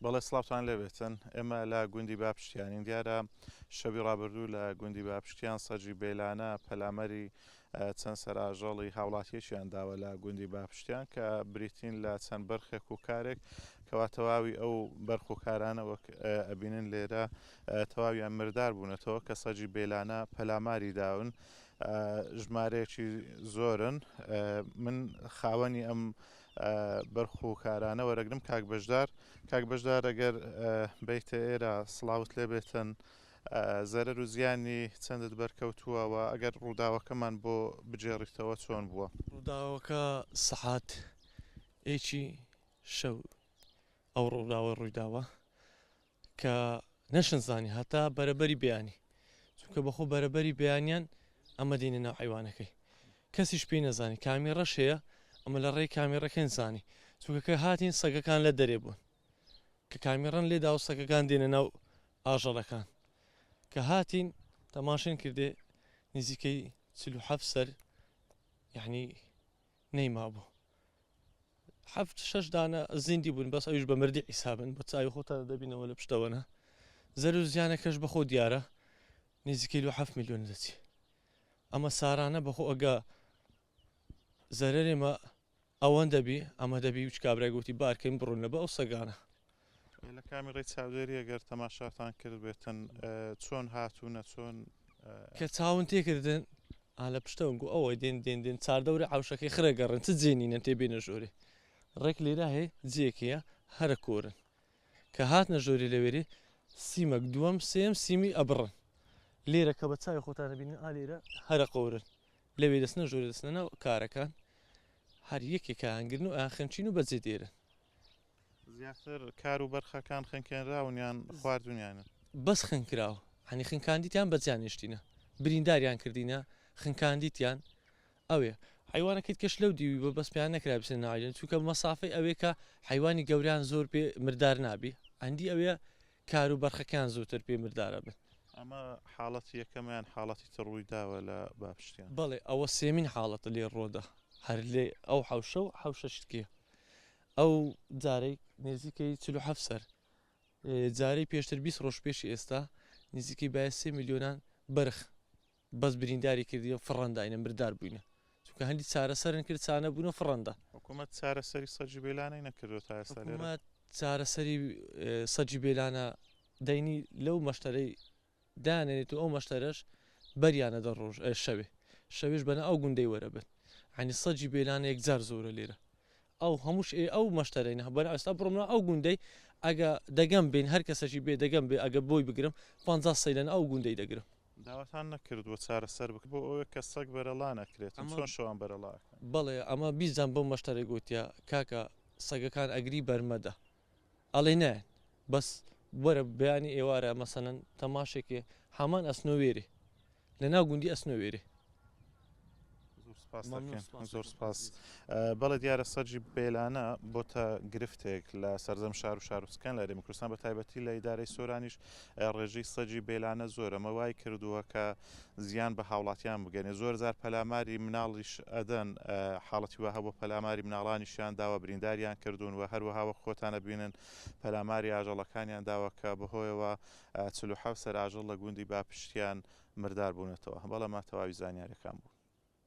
بەڵێ سڵاوتان لێبێتن ئێمە لە گوندی باپشتیانین دیارە شەوی ڕابردوو لە گوندی باپشتیان سەجی بێلانە پەلامەری چەند سەرئاژەڵی هاوڵاتیەکیان داوە لە گوندی باپشتیان کە بریتین لە چەند بەرخێک و کارێک کەوا تەواوی ئەو بەرخ و کارانە وەک ئەبینن لێرە تەواویان مردار بوونەتەوە کە سەجی بێلانە پەلاماری داون ژمارەیەکی زۆرن من خاوەنی ئەم بەرخ و کارانە وەرەگرم کاک بەشدار کاک بەشدار ئەگەر بیتە ئێرە سڵاوت لێ بێتن زەرەر و زیانی چەندت بەرکەوتووە و ئەگەر ڕووداوەکەمان بۆ بگێڕیتەوە چۆن بووە؟ ڕووداوەکە سەعات ێکی شەو ئەو ڕووداوە ڕوویداوە کە نەشن زانی هەتا بەرەبەری بەیانی چونکە بەخۆ بەرەبەری بەیانیان ئەمە دێنە ناو حەیوانەکەی کەسیش پێی نەزانی کامیڕەش هەیە ئەمە لە ڕێی کامیڕەکەین زانی چونکە کە هاتین سەگەکان لە دەرێ بوون کە کامیڕەن لێدا و سەگەکان دێنە ناو ئاژەڵەکان کە هاتین تەماشێن کردێ نزیکەی 47 سەر یعنی نەیمابوو حەفت شەش دانە زیندی بوون بەس ئەویش بە مردی حیسابن بە چاوی خۆتان دەبینەوە لە پشتەوەنە زەرر و زیانەکەش بەخۆ دیارە نزیکەی لۆ حەفت ملیۆن دەچی ئەمە سارانە بەخۆ ئەگە زەرەرێمە ئەوەندە بی ئەمە دەبی وچ کابرای گوتی بارکەین بڕۆن لە بە ئەو سەگانە. لە کامیڕەی چاودێری ئەگەر تەماشاتان کردبێتن چۆن هاتوونە چۆن. کە چاون تێکردن ئا لە پشتەوەن گو ئەوە دێن دێن دێن چاردەوری عەوشەکەی خرە گەڕن چ جێ نینەن تێ بێنە ژۆرێ ڕێک لێرا هەیە جێیەک هەیە هەرە کۆرن کە هاتنە ژۆرێ لەوێرێ سیمەک دووەم سێم سیمی ئەبڕن لێرە کە بە چاوی خۆتان ئەبینن ئا لێرە هەرە قۆرن لەوێ دەچنە ژۆرێ دەچنە ناو کارەکان هەر یەکێکیان گرن و ئەیان خنچین و بەجێ دێرن. زیاتر کار و بەرخەکان خنکێنراون یان خواردونیانن؟ بەس خنکراو یانی خنکاندیتیان بەجیا نێشتینە برینداریان کردینە خنکاندیتیان ئەوێ حەیوانەکەیت کەش لەو دیوی بە بەس پێیان نەکرا بچنە ناویان چونکە مەسافەی ئەوێ کە حەیوانی گەوریان زۆر پێ مردار نابی ئەندی ئەوێ کار و بەرخەکان زووتر پێ مردارە بن. ئەمە حاڵەتی یەکەمە یان حاڵەتی تر ڕووی داوە لە باپشتیان؟ بەڵێ ئەوە سێمین حاڵەتە لێ ڕۆدا هەر لێ ئەو حەوشە و حەوشەشی تکێ ئەو جارەی نێزیکەی 47 سەر جارەی پێشتر 20 ڕۆژ پێشی ئێستا نزیکەی باە سێ میلیۆنان بەرخ بەس برینداری کردی فڕەنداینە مردار بووینە چونکە هەندی چارەسەرن کرد چانە بوون و فڕەندا. حکومەت چارەسەری سەگی بێلانەی نەکردووە تا ئێستا لێرە؟ حکومەت چارەسەری سەگی بێلانە دەینی لەو مەشتەرەی دانێنێت و ئەو مەشتەرەش بەریانە دە ڕۆژ شەوێ شەوێش بەنە ئەو گوندەی وەرە بن یانی سەگی بێلانە یەکجار زۆرە لێرە ئەو هەمووش ئێ ئەو مەشتەرەینە بەنە ئێستا بڕۆم ئەو گوندەی ئەگە دەگەم بین هەر کەسەکی بێ دەگەم بێ ئەگە بۆی بگرم پ سەیلەن ئەو گوندەی دەگرم. داواتان نەکردووە چارەسەر بکرێت بۆ ئەوەی کە سەگ بەرەڵا نەکرێت چۆن شەوان بەرەڵا ئەکەن؟ بەڵێ ئەمە بیزان بەو مەشتەرەی گۆتیە کاکە سەگەکان ئەگری بەرمەدە ئەڵێ نایەن بەس وەرە بەیانی ئێوارە مەسەلەن تەماشێکێ هەمان ئەسنۆ وێرێ لە ناو گوندی ئەسنۆ وێرێ. زۆر سپاس دەکەین زۆر سپاس بەڵێ دیارە سەرجی بێلانە بۆتە گرفتێک لە سەرجەم شار و شارۆچکان لە هەرێمی کوردستان بە تایبەتی لە ئیدارەی سۆرانیش ڕێژەی سەگی بێلانە زۆرە ئەمە وای کردووە کە زیان بە هاوڵاتیان بگەنێ زۆر جار پەلاماری مناڵیش ئەدەن حاڵەتی وا هەبووە پەلاماری مناڵانیشیان داوە برینداریان کردوون و هەروەها وەک خۆتان ئەبینن پەلاماری ئاژەڵەکانیان داوە کە بەهۆیەوە 47 سەر ئاژەڵ لە گوندی باپشتیان مردار بوونەتەوە بەڵێ ما تەواوی زانیاریەکان بوون.